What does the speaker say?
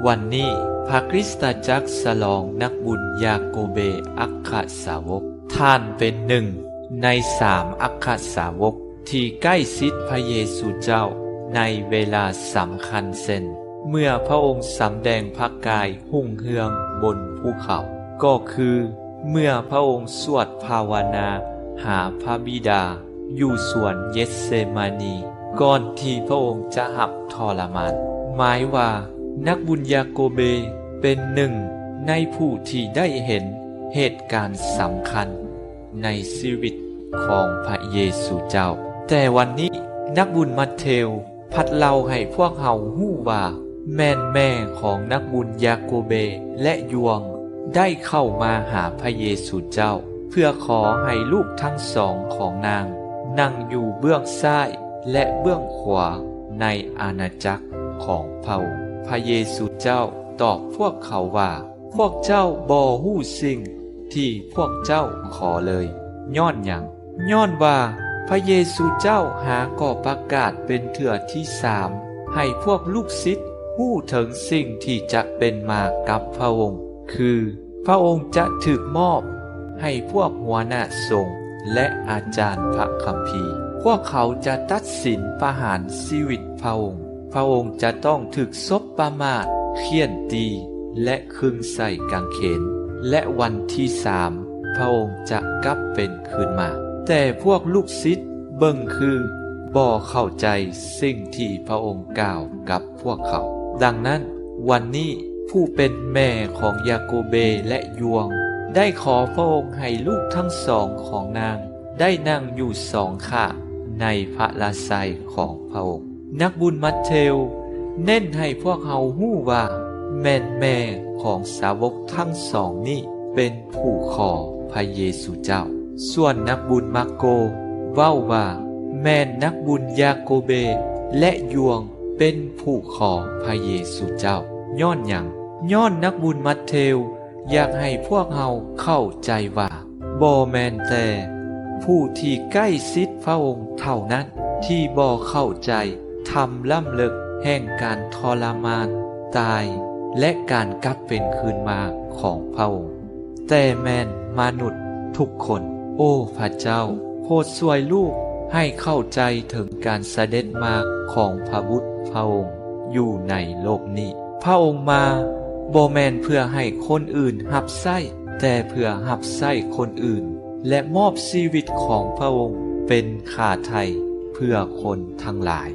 ວັນນີ້ພະຄຣິສຕະຈັກສະຫຼອງນັກບຸນຢາໂກເບ ອັກຄະສາວົກ. ທ່ານເປັນໜຶ່ງໃນສາມອັກຄະສາວົກທີ່ໃກ້ຊິດພະເຢຊູເຈົ້າໃນເວລາສຳຄັນ ເຊັ່ນ ເມື່ອພະອົງສຳແດງພະກາຍຮຸ່ງເຮືອງບົນພູເຂົາ, ກໍຄື ເມື່ອພະອົງສວດພາວະນາຫາພະບິດາຢູ່ສວນເຢດເຊມານີ ກ່ອນທີ່ພະອົງຈະຮັບທໍລະມານ. ໝາຍວ່ານັກບຸນຢາໂກເບເປັນໜຶ່ງໃນຜູ້ທີ່ໄດ້ເຫັນເຫດການສຳຄັນໃນຊີວິດຂອງພະເຢຊູເຈົ້າ. ແຕ່ວັນນີ້ນັກບຸນມັດເທວ ພັດເລົ່າໃຫ້ພວກເຮົາຮູ້ວ່າ ແມ່ນແມ່ຂອງນັກບຸນຢາໂກເບ ແລະ ຢວງ ໄດ້ເຂົ້າມາຫາພະເຢຊູເຈົ້າ ເພື່ອຂໍໃຫ້ລູກທັງສອງຂອງນາງນັ່ງຢູ່ເບື້ອງຊ້າຍ ແລະ ເບື້ອງຂວາໃນອານາຈັກຂອງພະອົງ. ພະເຢຊູເຈົ້າຕອບພວກເຂົາວ່າ, ພວກເຈົ້າບໍ່ຮູ້ສິ່ງທີ່ພວກເຈົ້າຂໍເລີຍ. ຍ້ອນຫຍັງ? ຍ້ອນວ່າພະເຢຊູເຈົ້າຫາກໍປະກາດເປັນເທື່ອທີສາມ ໃຫ້ພວກລູກສິດຮູ້ເຖິງສິ່ງທີ່ຈະເປັນມາກັບພະອົງ, ຄື ພະອົງຈະຖືກມອບໃຫ້ພວກຫົວໜ້າສົງ ແລະ ອາຈານພະຄຳພີ. ພວກເຂົາຈະຕັດສິນປະຫານຊີວິດພະອົງ. ພະອົງຈະຕ້ອງຖືກສົບປະມາດ, ຂ້ຽນຕີ ແລະ ຄຶງໃສ່ກາງເຂນ, ແລະ ວັນທີສາມ ພະອົງຈະກັບເປັນຄືນມາ. ແຕ່ພວກລູກສິດເບິ່ງຄືບໍ່ເຂົ້າໃຈສິ່ງທີ່ພະອົງກ່າວກັບພວກເຂົາ. ດັ່ງນັ້ນ, ວັນນີ້ຜູ້ເປັນແມ່ຂອງຢາໂກເບ ແລະ ຢວງ ໄດ້ຂໍພະອົງໃຫ້ລູກທັງສອງຂອງນາງ ໄດ້ນັ່ງຢູ່ສອງຂ້າງໃນພະລາໄຊຂອງພະອົງ. ນັກບຸນມັດເທວເນັ້ນໃຫ້ພວກເຮົາຮູ້ວ່າ ແມ່ນແມ່ຂອງສາວົກທັງສອງນີ້ເປັນຜູ້ຂໍພະເຢຊູເຈົ້າ. ສ່ວນນັກບຸນມາໂກເວົ້າວ່າ ແມ່ນນັກບຸນຢາໂກເບ ແລະ ຢວງ ເປັນຜູ້ຂໍພະເຢຊູເຈົ້າ. ຍ້ອນຫຍັງ? ຍ້ອນນັກບຸນມັດເທວ ຢາກໃຫ້ພວກເຮົາເຂົ້າໃຈວ່າ ບໍ່ແມ່ນແຕ່ຜູ້ທີ່ໃກ້ຊິດພະອົງເທົ່ານັ້ນທີ່ບໍ່ເຂົ້າໃຈທຳລ້ຳເລິກແຫ່ງການທໍລະມານ, ຕາຍ ແລະ ການກັບເປັນຄືນມາຂອງພະອົງ, ແຕ່ແມ່ນມະນຸດທຸກຄົນ. ໂອພະເຈົ້າ, ໂປດຊ່ວຍລູກໃຫ້ເຂົ້າໃຈເຖິງການສະເດັດມາຂອງພະບຸດພະອົງຢູ່ໃນໂລກນີ້. ພະອົງມາບໍ່ແມ່ນເພື່ອໃຫ້ຄົນອື່ນຮັບໃຊ້, ແຕ່ເພື່ອຮັບໃຊ້ຄົນອື່ນ ແລະ ມອບຊີວິດຂອງພະອົງເປັນຄ່າໄຖ່ເພື່ອຄົນທັງຫຼາຍ.